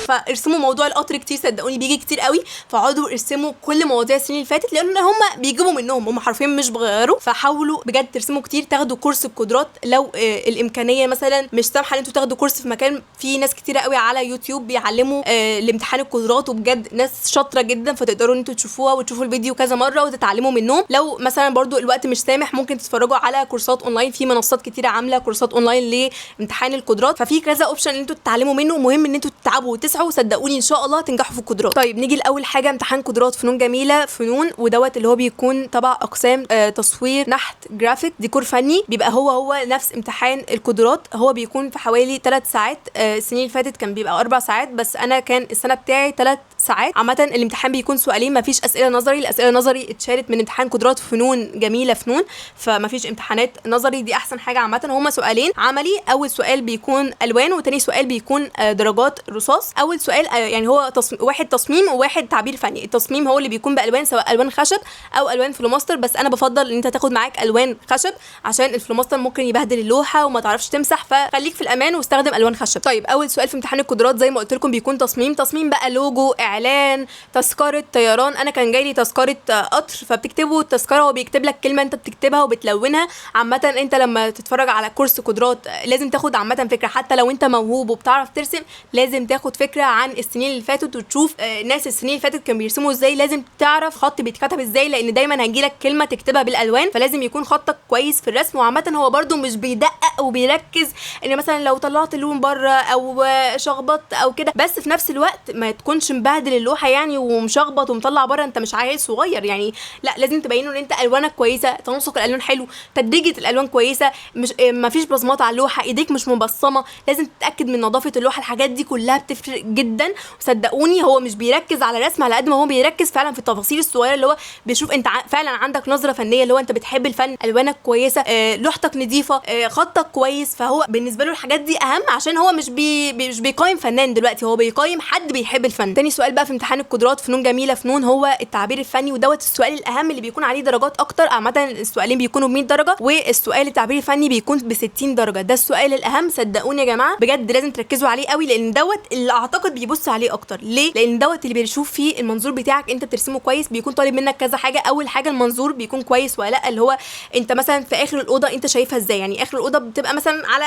فارسموا موضوع القطر كتير، صدقوني بيجي كتير قوي. فاقعدوا ارسموا كل مواضيع السنين اللي فاتت، لان هم بيجيبوا منهم، هم حرفيا مش بيغيروا. فحاولوا بجد ترسموا كتير، تاخدوا كورس القدرات لو الامكانية مثلا مش سامحه ان انتوا تاخدوا كورس في مكان، في ناس كتيرة قوي على يوتيوب بيعلموا الامتحان القدرات، وبجد ناس شاطرة جدا، فتقدروا ان انتوا تشوفوها وتشوفوا الفيديو كذا مرة وتتعلموا منهم. لو مثلا برضو الوقت مش سامح ممكن تتفرجوا على كورسات اونلاين، في منصات كتيرة عامله كورسات اونلاين لامتحان القدرات، ففي كذا option ان انتوا تتعلموا منه. المهم ان انتوا تتعبوا وتسعوا، صدقوني ان شاء الله تنجحوا في القدرات. طيب نيجي لاول حاجة، امتحان قدرات فنون جميلة فنون، ودوت اللي هو بيكون تبع اقسام تصوير، نحت، جرافيك، ديكور فني. بيبقى هو نفس امتحان القدرات، هو بيكون في حوالي 3 ساعات. السنين اللي فاتت كان بيبقى 4 ساعات، بس انا كان السنة بتاعي 3 ساعات. عامة الامتحان بيكون سؤالين، مفيش اسئلة نظري، الاسئلة النظري اتشالت من امتحان قدرات فنون جميلة فنون، فمفيش امتحانات نظري، دي احسن حاجة. عامة هما سؤالين عملي، اول سؤال بيكون الوان، وتاني سؤال بيكون درجات رصاص. اول سؤال يعني هو واحد تصميم وواحد تعبير فني. التصميم هو اللي بيكون بالوان، سواء الوان خشب او الوان فلوماستر، بس انا بفضل ان انت تاخد معاك الوان خشب عشان الفلوماستر ممكن يبهدل اللوحة وما تعرفش تمسح، فخليك في الامان واستخدم الوان خشب. طيب اول سؤال في امتحان القدرات زي ما قلت لكم بيكون تصميم، تصميم بقى لوجو، اعلان، تذكره طيران. انا كان جاي لي تذكره قطر، فبتكتبوا التذكرة وبيكتب لك كلمة انت بتكتبها وبتلونها. عامة انت لما تتفرج على كورس قدرات لازم تاخد عامة فكرة، حتى لو انت موهوب وبتعرف ترسم لازم تاخد فكرة عن السنين اللي فاتت، وتشوف ناس السنين اللي فاتت كانوا بيرسموا ازاي، لازم تعرف خط بيتكتب ازاي، لان دايما هيجيلك كلمة تكتبها بالالوان، فلازم يكون خطك كويس في الرسم. وعامة هو برده مش بيدقق وبيركز ان مثلا لو طلعت اللون بره او شخبطت او كده، بس في نفس الوقت ما تكونش مبهدل اللوحة يعني ومشخبط ومطلع بره، انت مش عيل صغير يعني، لا لازم تبينه ان انت الوانك كويسة، تناسق الالوان حلو، تدريجه الالوان كويسة، مش ما فيش بصمات على اللوحة، ايديك مش مبصمه، لازم تتاكد من نظافة اللوحة. الحاجات دي كلها بتفرق جدا، وصدقوني هو مش بيركز على الرسم على قد ما هو بيركز فعلا في التفاصيل الصغيرة، اللي هو بيشوف انت فعلا عندك نظره فنية، اللي هو انت بتحب الفن، الوانك كويسة، لوحتك نظيفة، خطك كويس. فهو بالنسبة له الحاجات دي اهم، عشان هو مش بيقيم فنان دلوقتي، هو بيقيم حد بيحب الفن. تاني سؤال بقى في امتحان القدرات فنون جميلة فنون هو التعبير الفني، ودوت السؤال الاهم اللي بيكون عليه درجات اكتر. عامة السؤالين بيكونوا ب 100 درجه، والسؤال التعبير الفني بيكون ب 60 درجه. ده السؤال الاهم، صدقوني يا جماعة بجد لازم تركزوا عليه قوي، لان دوت اللي اعتقد بيبص عليه اكتر. ليه؟ لان دوت اللي بيشوف فيه المنظور بتاعك انت بترسمه كويس، بيكون طالب منك كذا حاجة. اول حاجة المنظور بيكون كويس ولا لا، اللي هو انت مثلا في اخر الاوضة انت شايفها ازاي، يعني اخر الاوضة بتبقى مثلا على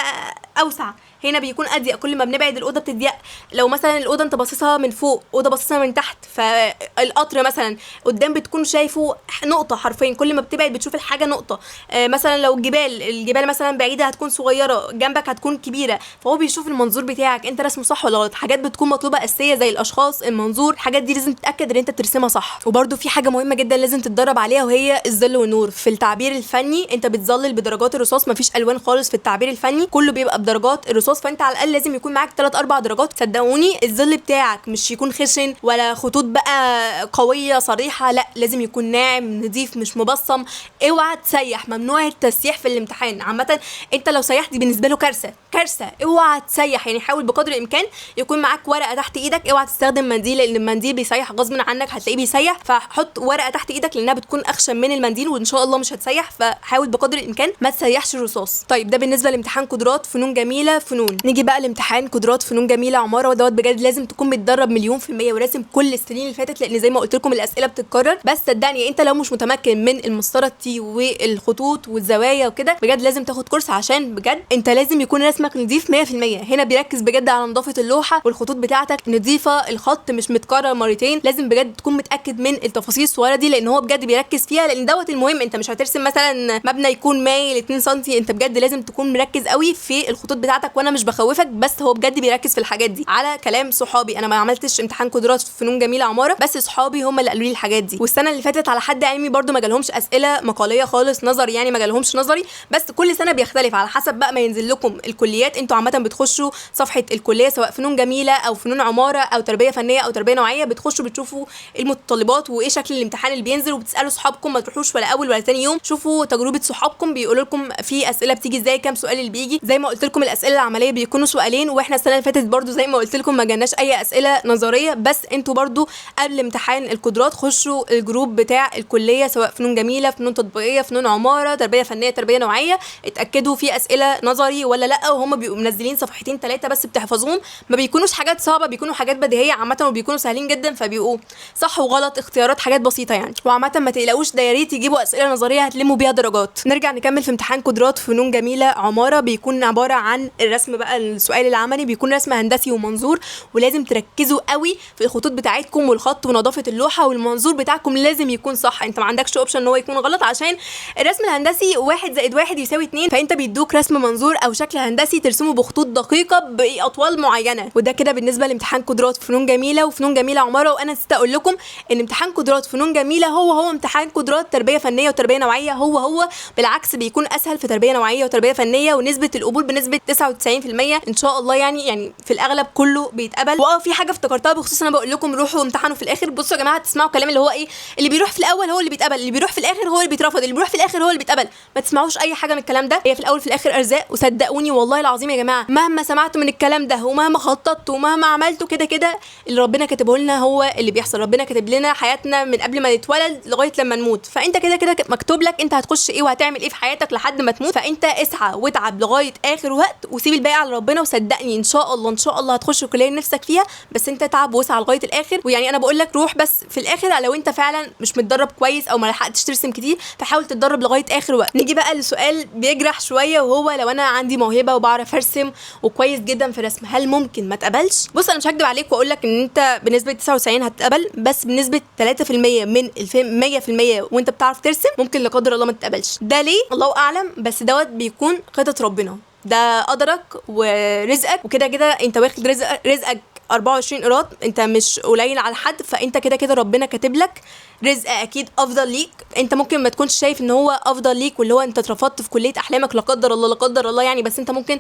اوسع، هنا بيكون اضيق، كل ما بنبعد الاوضة بتضيق. لو مثلا الاوضة انت باصصها من فوق، اوضة باصصها من تحت، فالقطر مثلا قدام بتكون شايفه نقطة حرفيا، كل ما بتبعد بتشوف الحاجة نقطة. مثلا لو الجبال، الجبال مثلا بعيدة هتكون صغيرة، جنبك هتكون كبيرة، فهو بيشوف المنظور بتاعك انت رسمه صح ولا غلط. حاجات بتكون مطلوبه اساسية زي الاشخاص، المنظور، الحاجات دي لازم تتاكد ان انت بترسمها صح. وبرده في حاجة مهمة جدا لازم تتدرب عليها، وهي الظل والنور. في التعبير الفني انت بتظلل بدرجات الرصاص، مفيش الوان خالص في التعبير الفني، كله بيبقى بدرجات الرصاص، فانت على الاقل لازم يكون معاك 3 4 درجات. صدقوني الظل بتاعك مش يكون خشن ولا خطوط بقى قوية صريحه، لا لازم يكون ناعم نظيف مش مبصم. اوعى تسيح، ممنوع التسييح في الامتحان. عامة انت لو سيحت دي بالنسبة له كارثة كارثة، اوعى تسيح، يعني حاول بقدر الامكان يكون معاك معاك ورقة تحت ايدك، اوعى تستخدم منديل لان المنديل بيسيح غصب عنك، هتلاقيه بيسيح، فحط ورقة تحت ايدك لانها بتكون اخشن من المنديل وان شاء الله مش هتسيح، فحاول بقدر الامكان ما تسيحش الرصاص. طيب ده بالنسبة لامتحان قدرات فنون جميلة فنون. نيجي بقى لامتحان قدرات فنون جميلة عمارة، ودوت بجد لازم تكون متدرب 100% وراسم كل السنين اللي فاتت، لان زي ما قلت لكم الاسئلة بتتكرر. بس صدقني انت لو مش متمكن من المسطره ال T والخطوط والزوايا وكده بجد لازم تاخد كورس، عشان بجد انت لازم يكون رسمك نظيف 100%. هنا بيركز بجد على نظافة اللوحة والخطوط بتاعتك نظيفة، الخط مش متكرر مرتين، لازم بجد تكون متاكد من التفاصيل الصغيرة دي لان هو بجد بيركز فيها، لان دوت المهم. انت مش هترسم مثلا مبنى يكون مايل 2 سم، انت بجد لازم تكون مركز قوي في الخطوط بتاعتك، وانا مش بخوفك بس هو بجد بيركز في الحاجات دي. على كلام صحابي، انا ما عملتش امتحان قدرات فنون جميلة عمارة، بس صحابي هم اللي قالوا لي الحاجات دي. والسنة اللي فاتت على حد علمي برده ما جالهمش اسئلة مقاليه خالص، نظري يعني ما جالهمش نظري، بس كل سنة بيختلف على حسب بقى ما ينزل لكم الكليات. انتوا عامة بتخشوا صفحة الكلية سواء فنون جميلة او فنون عمارة او تربيه فنية او تربيه نوعية، بتخشوا بتشوفوا المتطلبات وايه شكل الامتحان اللي بينزل، وبتسالوا صحابكم، ما تروحوش ولا اول ولا تاني يوم، شوفوا تجربه صحابكم بيقولوا لكم في اسئلة بتيجي ازاي، كام سؤال اللي بيجي. زي ما قلت لكم الاسئلة العملية بيكونوا سؤالين، واحنا السنة اللي فاتت برده زي ما قلت لكم ما جالناش اي اسئلة نظرية، بس انتوا برده قبل امتحان القدرات خشوا ال group بتاع الكلية سواء فنون جميلة، فنون تطبيقية، فنون عمارة، تربيه فنية، تربيه نوعية، اتاكدوا في اسئلة نظري ولا لا، وهم بيبقوا منزلين صفحتين 3 بس بتحفظوهم، ما بيكونوش حاجات صعبة، بيكونوا حاجات بديهية عامة وبيكونوا سهلين جدا، فبيبقوا صح وغلط، اختيارات، حاجات بسيطة يعني. وعامة ما تقلقوش، ده يا ريت يجيبوا اسئلة نظرية هتلموا بيها درجات. نرجع نكمل في امتحان قدرات فنون جميلة عمارة، بيكون عبارة عن الرسم بقى، السؤال العملي بيكون رسم هندسي ومنظور، ولازم تركزوا قوي في الخطوط بتاعتكم والخط ونظافه اللوحة، والمنظور بتاعكم لازم يكون صح، انت ما عندكش option ان هو يكون غلط، عشان الرسم الهندسي 1 زائد 1 يساوي 2، فانت بيدوك رسم منظور او شكل هندسي ترسمه بخطوط دقيقة باطوال معينة. وده كده بالنسبة لامتحان قدرات فنون جميلة وفنون جميلة عمارة. وانا نسيت اقول لكم ان امتحان قدرات فنون جميلة هو امتحان قدرات تربيه فنية وتربيه نوعية، هو بالعكس بيكون اسهل في تربيه نوعية وتربيه فنية، ونسبه القبول بنسبة 99% ان شاء الله، يعني في الاغلب كله بيتقبل. في حاجة افتكرتها بخصوص انا بقول لكم روحوا امتحنوا في الاخر. بصوا يا جماعة، تسمعوا كلام اللي هو ايه، اللي بيروح في الاول هو اللي بيتقبل، اللي بيروح في الاخر هو اللي بيترفض، اللي بيروح في الاخر هو اللي بيتقبل. ما تسمعوش اي حاجة من الكلام ده، هي في الاول في الاخر ارزاق. وصدقوني والله العظيم يا جماعة، مهما سمعتوا من الكلام ده ومهما خططتوا ومهما عملتوا، كده كده اللي ربنا كاتبه لنا هو اللي بيحصل. ربنا كاتب لنا حياتنا من قبل ما نتولد لغاية لما نموت، فانت كده كده مكتوب لك انت هتخش ايه وهتعمل ايه في حياتك لحد ما تموت. فانت اسعى واتعب لغاية اخر وقت وسيب الباقي على ربنا، وصدقني ان شاء الله ان شاء الله هتخش الكلية اللي نفسك فيها، بس انت اتعب واسعى لغاية الاخر. ويعني انا بقول لك روح بس في الاخر لو انت فعلا مش متدرب كويس او ما لحقتش ترسم كتير، فحاول تتدرب لغاية اخر وقت. نيجي بقى لسؤال بيجرح شوية، وهو لو انا عندي موهبة وبعرف ارسم وكويس جدا في الرسم، هل ممكن ما اتقبلش؟ بص انا مش هكدب عليك واقول لك ان انت بنسبة 99 هتتقبل، بس بنسبة 3% من 100% وانت بتعرف ترسم ممكن لا قدر الله ما تتقبلش. ده ليه؟ الله اعلم، بس دوت بيكون خطه ربنا، ده قدرك ورزقك، وكده كده انت واخد رزقك 24 قيراط، انت مش قليل على حد، فانت كده كده ربنا كاتب لك رزق اكيد افضل ليك. انت ممكن ما تكونش شايف ان هو افضل ليك واللي هو انت اترفضت في كليه احلامك لا قدر الله لا قدر الله يعني، بس انت ممكن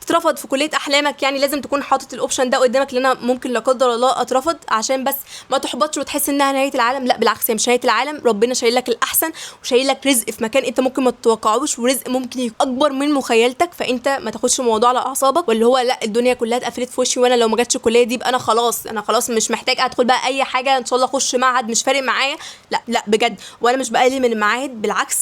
تترفض في كليه احلامك، يعني لازم تكون حاطط ال option ده قدامك، لان انا ممكن لا قدر الله اترفض، عشان بس ما تحبطش وتحس انها نهاية العالم. لا بالعكس، هي مش نهاية العالم، ربنا شايل لك الاحسن وشايل لك رزق في مكان انت ممكن ما تتوقعوش، ورزق ممكن يكون اكبر من مخيلتك. فانت ما تاخدش الموضوع على اعصابك، واللي هو لا الدنيا كلها اتقفلت في وشي وانا لو ما جاتش الكلية دي يبقى انا خلاص، انا خلاص مش محتاج ادخل بقى اي حاجة، ان شاء الله اخش معهد مش فارق معايا. لا لا بجد، وانا مش بقلل من المعاهد، بالعكس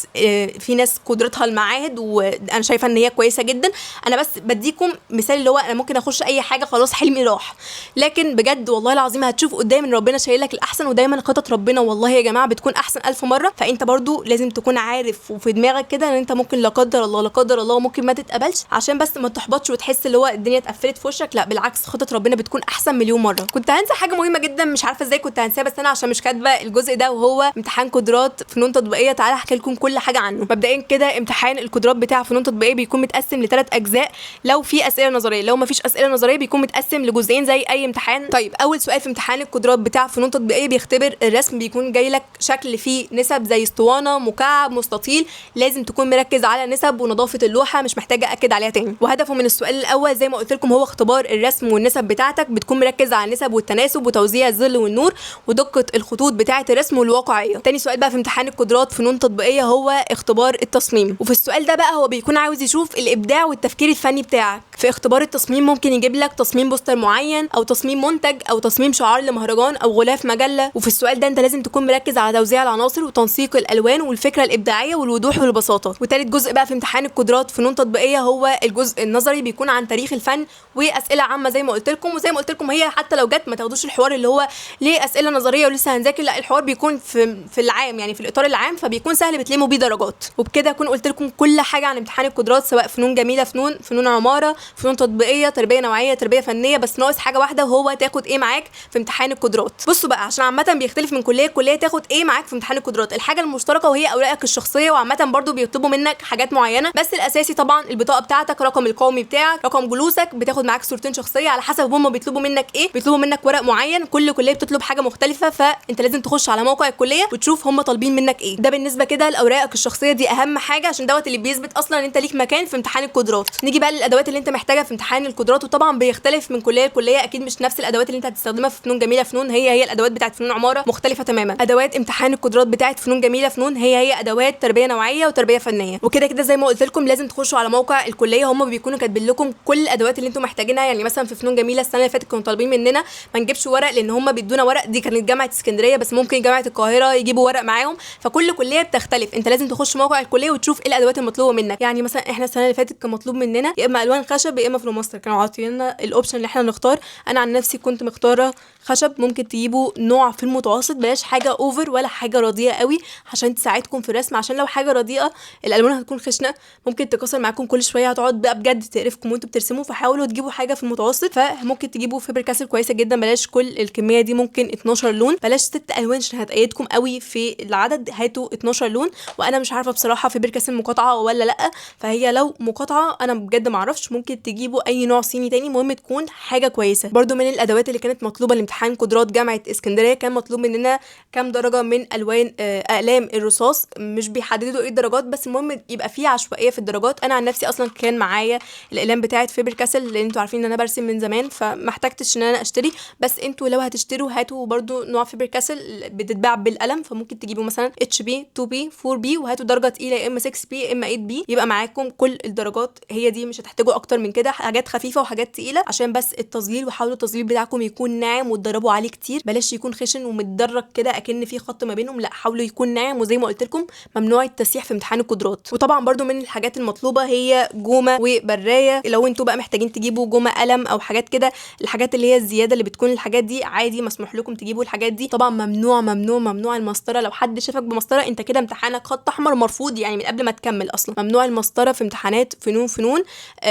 في ناس قدرتها المعاهد وانا شايفه ان هي كويسة جدا. انا بس بديكم مثال اللي هو انا ممكن اخش اي حاجة خلاص حلمي راح، لكن بجد والله العظيم هتشوف قدام ان ربنا شايل لك الاحسن، ودايما خطط ربنا والله يا جماعة بتكون احسن 1000 مرة. فانت برضو لازم تكون عارف وفي دماغك كده ان انت ممكن لا قدر الله لا قدر الله ممكن ما تتقبلش، عشان بس ما تحبطش وتحس اللي هو الدنيا اتقفلت في وشك. لا بالعكس، خطط ربنا بتكون احسن مليون مرة. كنت هنسى حاجة مهمة جدا، مش عارفه ازاي كنت هنساها، بس انا عشان مش كاتبه الجزء ده، وهو امتحان قدرات فنون تطبيقية. تعالى احكي لكم كل حاجة عنه. مبدئيا كده امتحان القدرات بتاع فنون تطبيقية بيكون متقسم لثلاث اجزاء لو في اسئلة نظرية، لو ما فيش اسئلة نظرية بيكون متقسم لجزئين زي اي امتحان. طيب اول سؤال في امتحان القدرات بتاع فنون تطبيقية بيختبر الرسم، بيكون جاي لك شكل فيه نسب زي اسطوانة، مكعب، مستطيل، لازم تكون مركز على نسب ونظافه اللوحة، مش محتاجه اكد عليها تاني. وهدفه من السؤال الاول زي ما قلت لكم هو اختبار الرسم والنسب بتاعتك، بتكون مركز على النسب والتناسب وتوزيع الظل والنور ودقة الخطوط بتاعه الرسم والواقعيه. تاني سؤال بقى في امتحان القدرات فنون تطبيقية هو اختبار التصميم، وفي السؤال ده بقى هو بيكون عاوز يشوف الابداع والتفكير الفني بتاعك. في اختبار التصميم ممكن يجيب لك تصميم بوستر معين او تصميم منتج او تصميم شعار لمهرجان او غلاف مجلة. وفي السؤال ده انت لازم تكون مركز على توزيع العناصر وتنسيق الالوان والفكرة الابداعية والوضوح والبساطه. وثالث جزء بقى في امتحان القدرات فنون تطبيقية هو الجزء النظري، بيكون عن تاريخ الفن واسئلة عامة زي ما قلت لكم. وزي ما قلت لكم هي حتى لو جت ما تاخدوش الحوار اللي هو ليه اسئلة نظرية ولسه هنذاكر، لا الحوار بيكون في العام، يعني في الاطار العام، فبيكون سهل بتلموا بيه درجات. وبكده اكون قلت لكم كل حاجة عن امتحان القدرات، سواء فنون جميلة فنون، فنون عمارة، فنون تطبيقية، تربيه نوعية، تربيه فنية. بس ناقص حاجة واحدة وهو تاخد ايه معاك في امتحان القدرات. بصوا بقى، عشان عامة بيختلف من كليه لكليه تاخد ايه معاك في امتحان القدرات. الحاجة المشتركة وهي اوراقك الشخصية، وعامة برضو بيطلبوا منك حاجات معينة، بس الاساسي طبعا البطاقة بتاعتك، رقم القومي بتاعك، رقم جلوسك، بتاخد معاك صورتين شخصية على حسب هم بيطلبوا منك ايه. بيطلبوا منك ورق معين، كل كليه بتطلب حاجة مختلفة، فانت لازم تخش على موقع الكلية وتشوف هم طالبين منك ايه. ده بالنسبة كده لاوراقك الشخصية، دي اهم حاجة عشان دوت اللي بيثبت اصلا ان انت ليك مكان في امتحان القدرات. نيجي بقى للادوات اللي انت محتاجها في امتحان القدرات، وطبعا بيختلف من كليه لكليه، اكيد مش نفس الادوات اللي انت هتستخدمها في فنون جميلة فنون هي الادوات بتاعت فنون عمارة، مختلفة تماما. ادوات امتحان القدرات بتاعت فنون جميلة فنون هي ادوات تربيه نوعية وتربيه فنية. وكده كده زي ما قلت لكم لازم تخشوا على موقع الكلية، هم بيكونوا كاتبين لكم كل الادوات اللي انتم محتاجينها. يعني مثلا في فنون جميلة السنة اللي فاتت كانوا طالبين مننا ما نجيبش ورق لان هم بيدونا ورق، دي كانت جامعه اسكندرية، بس ممكن جامعه القاهرة يجيبوا ورق معاهم، فكل كليه بتختلف. انت لازم تخش موقع الكلية وتشوف ايه الادوات المطلوبة منك. يعني مثلا احنا السنة اللي فاتت كان مطلوب مننا يا اما الوان خشب يا اما فلوماستر، كانوا عاطينا ال option اللي احنا نختار. انا عن نفسي كنت مختاره خشب. ممكن تجيبوا نوع في المتوسط، بلاش حاجة over ولا حاجة رديئة قوي عشان تساعدكم في الرسم، عشان لو حاجة رديئة الالوان هتكون خشنه، ممكن تكسر معاكم كل شوية، هتقعد بقى بجد تقرفكم وانتوا بترسموا. فحاولوا تجيبوا حاجة في المتوسط. فممكن تجيبوا فيبر كاسل كويسة جدا، بلاش كل الكمية دي، ممكن 12 لون، بلاش 6 الوان عشان هتقيدكم قوي في العدد، هاتوا 12 لون. وانا مش عارفه بصراحة فيبر كاسل مقاطعه ولا لا، فهي لو مقاطعه انا بجد ما اعرفش، ممكن تجيبوا اي نوع صيني تاني، المهم تكون حاجة كويسة. برده من الادوات اللي كانت مطلوبه لامتحان قدرات جامعه اسكندرية كان مطلوب مننا كام درجه من الوان اقلام الرصاص، مش بيحددوا ايه الدرجات، بس المهم يبقى فيه عشوائية في الدرجات. انا عن نفسي اصلا كان معايا الاقلام بتاعه فيبر كاسل، لان انتوا عارفين ان انا برسم من زمان، فما احتجتش ان انا اشتري. بس انتوا لو هتشتروا هاتوا برده نوع فيبر كاسل بتتباع بالقلم، فممكن تجيبوا مثلا HB 2B 4B، وهاتوا درجه تقيلة يا اما 6B يا اما 8B، يبقى معاكم كل الدرجات هي دي، مش هتحتاجوا اكتر من كده. حاجات خفيفة وحاجات تقيلة عشان بس التظليل، وحاولوا التظليل بتاعكم يكون ناعم وتدربوا عليه كتير، بلاش يكون خشن ومتدرج كده اكن في خط ما بينهم، لا حاولوا يكون ناعم. وزي ما قلت لكم ممنوع التسيح في امتحان القدرات. وطبعا برده من الحاجات المطلوبة هي جومه وبرايه، لو انتوا بقى محتاجين تجيبوا جومه قلم او حاجات كده، الحاجات اللي هي الزيادة اللي بتكون الحاجات دي عادي مسموح لكم تجيبوا الحاجات دي. طبعا ممنوع ممنوع ممنوع المسطره، لو حد شافك بمسطره انت كده امتحانك خط احمر مرفوض، يعني من قبل ما تكمل اصلا. ممنوع المسطره في امتحانات فنون فنون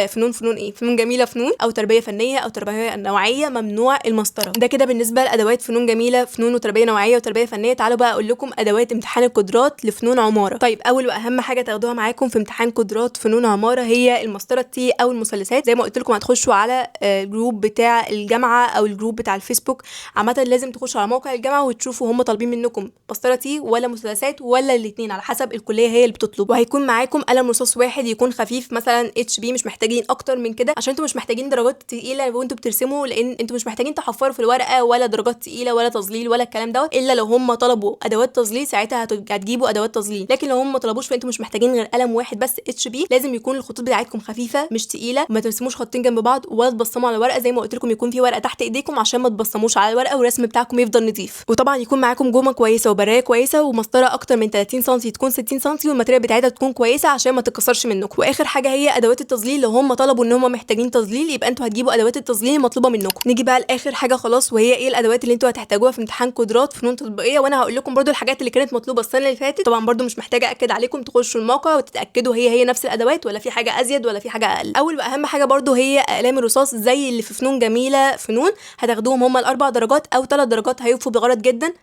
فنون فنون ايه فنون جميلة فنون او تربيه فنية او تربيه نوعية، ممنوع المسطره. ده كده بالنسبة لادوات فنون جميلة فنون وتربيه نوعية وتربيه فنية. تعالوا بقى اقول لكم ادوات امتحان القدرات لفنون عمارة. طيب اول واهم حاجة تاخدوها معاكم في امتحان قدرات فنون عمارة هي المسطره ال T او المثلثات. زي ما قلت لكم هتخشوا على ال group بتاع الجامعة او ال group بتاع الفيسبوك، عامة لازم تخشوا على موقع الجامعة وتشوفوا هم طالبين منكم مسطرة T ولا مثلثات ولا الاثنين، على حسب الكلية هي اللي بتطلب. وهيكون معاكم قلم رصاص واحد يكون خفيف مثلا HB، مش محتاجين اكتر من كده عشان انتوا مش محتاجين درجات تقيلة وانتوا بترسموا، لان انتوا مش محتاجين تحفروا في الورقة ولا درجات تقيلة ولا تظليل ولا الكلام دوت، الا لو هم طلبوا ادوات تظليل ساعتها هتجيبوا ادوات تظليل، لكن لو هم ما طلبوش فانتوا مش محتاجين غير قلم واحد بس HB. لازم يكون الخطوط بتاعتكم خفيفة مش تقيلة، ما ترسموش خطين جنب بعض ولا تبصموا على الورقة، زي ما قلت لكم يكون في ورقة تحت ايديكم عشان ما تبصموش على الورقة والرسم بتاعكم يفضل نظيف. وطبعا يكون معاكم جومه كويسة وبرايه كويسة ومسطره اكتر من 30 سم، تكون 60 سم، وال material بتاعتها تكون كويسة عشان ما تتكسرش منكم. واخر حاجة هي ادوات التظليل، لو هم طلبوا ان هم محتاجين تظليل يبقى انتوا هتجيبوا ادوات التظليل المطلوبة منكم. نيجي بقى لاخر حاجة خلاص، وهي ايه الادوات اللي انتوا هتحتاجوها في امتحان قدرات فنون تطبيقية. وانا هقول لكم برده الحاجات اللي كانت مطلوبه السنة اللي فاتت، طبعا برده مش محتاجه اكد عليكم تخشوا الموقع وتتاكدوا هي نفس الادوات ولا في حاجة ازيد ولا في حاجة اقل. اول واهم حاجة برده هي اقلام الرصاص زي اللي في فنون جميلة فنون، هتاخدوهم هم ال4 درجات او 3 درجات، هيوفوا بالغرض جدا،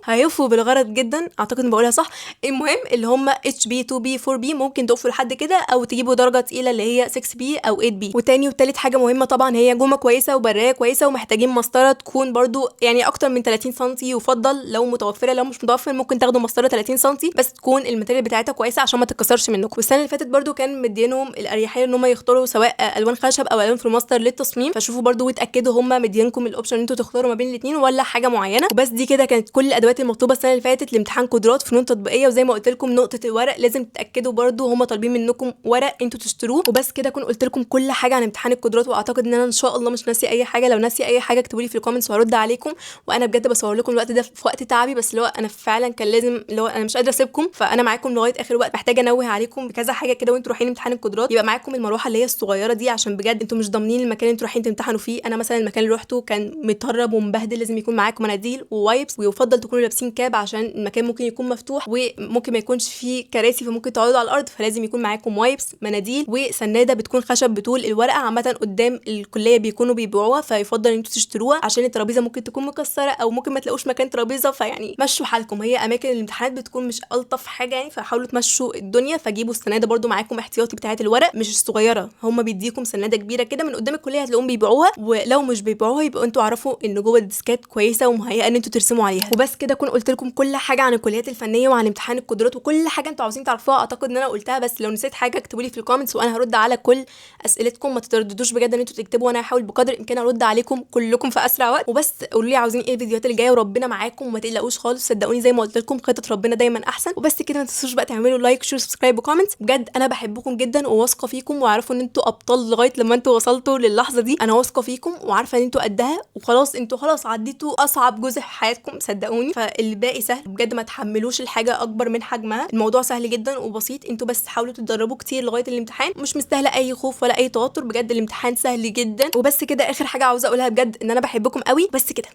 هيوفوا بالغرض جدا، اعتقد ان بقولها صح. المهم اللي هم HB 2B 4B ممكن تقفوا لحد كده او تجيبوا درجه تقيلة اللي هي 6B او 8B. وتاني وتالت حاجة مهمة طبعا هي جومه كويسة وبرايه كويسة، ومحتاجين مسطرة تكون برده يعني اكتر من 30 سم يفضل لو متوفرة، لو مش متوفر ممكن تاخدوا مسطرة 30 سم بس تكون ال material بتاعتها كويسة عشان ما تتكسرش منكم. والسنة اللي فاتت برده كان مدينهم الاريحيه ان هم يختاروا سواء الوان خشب او الوان فلوماستر للتصميم، فشوفوا برده واتاكدوا هم مدينكم ال option ان انتوا تختاروا ما بين الاثنين ولا حاجة معينة. وبس دي كده كانت كل الادوات المطلوبة السنة اللي فاتت لامتحان قدرات فنون تطبيقية. وزي ما قلت لكم نقطة الورق لازم تتاكدوا برده هم طالبين منكم ورق انتوا تشتروه. وبس كده اكون قلت لكم لكم كل حاجة عن امتحان القدرات، واعتقد ان انا ان شاء الله مش ناسي اي حاجه. لو ناسي اي حاجة اكتبوا لي في ال comments وهرد عليكم. وانا بجد بصور لكم الوقت ده في وقت تعبي، بس اللي هو انا فعلا كان لازم، اللي هو انا مش قادرة اسيبكم، فانا معاكم لغاية اخر وقت. محتاجه انوه عليكم بكذا حاجة كده وانتوا رايحين امتحان القدرات، يبقى معاكم المروحة اللي هي الصغيرة دي، عشان بجد انتوا مش ضامنين المكان اللي انتوا رايحين تمتحنوا فيه. انا مثلا المكان اللي روحته كان مترب ومبهدل، لازم يكون معاكم مناديل و wipes، ويفضل تكونوا لابسين cap عشان المكان ممكن يكون مفتوح وممكن ما يكونش فيه كراسي، فممكن تقعدوا على الارض، فلازم يكون معاكم wipes، مناديل، وسناده بتكون خشب بطول الورقة. عامة قدام الكلية بيكونوا بيبيعوها، فيفضل ان انتوا تشتروها عشان الترابيزة ممكن تكون مكسرة او ممكن ما تلاقوش مكان ترابيزة، فيعني مشوا حالكم. هي اماكن الامتحانات بتكون مش الطف حاجة يعني، فحاولوا تمشوا الدنيا. فجيبوا السناده برده معاكم احتياطي بتاعه الورق، مش الصغيرة، هم بيديكم سناده كبيرة كده من قدام الكلية هتلاقوهم بيبيعوها، ولو مش بيبيعوها يبقى انتوا اعرفوا ان جوه الديسكات كويسة ومهيئه ان انتوا ترسموا عليها. وبس كده اكون قلت لكم كل حاجة عن الكليات الفنية وعن امتحان القدرات وكل حاجة انتوا عاوزين تعرفوها، اعتقد ان انا قلتها. بس لو نسيت حاجة اكتبوا لي في ال comments وانا هرد على كل اسئلتكم. ما تترددوش بجد ان انتوا تكتبوا، وانا هحاول بقدر الامكان ارد عليكم كلكم في اسرع وقت. وبس قولوا لي عاوزين ايه الفيديوهات اللي جاية، وربنا معاكم وما تقلقوش خالص، صدقوني زي ما قلت لكم خطه ربنا دايما احسن. وبس كده، ما تنسوش بقى تعملوا like share subscribe و comment. بجد انا بحبكم جدا وواثقه فيكم، واعرفوا ان انتوا ابطال لغاية لما انتوا وصلتوا للحظة دي. انا واثقة فيكم وعارفه ان انتوا قدها، وخلاص انتوا خلاص عديتوا اصعب جزء في حياتكم صدقوني، فالباقي سهل بجد. ما تحملوش الحاجة اكبر من حجمها، الموضوع سهل جدا وبسيط. انتوا بس حاولوا تتدربوا كتير لغاية الامتحان، مش مستاهلة اي خوف ولا اي توتر، بجد الامتحان سهل جدا. وبس كده، اخر حاجة عاوزه اقولها بجد ان انا بحبكم قوي. بس كده،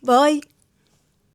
bye.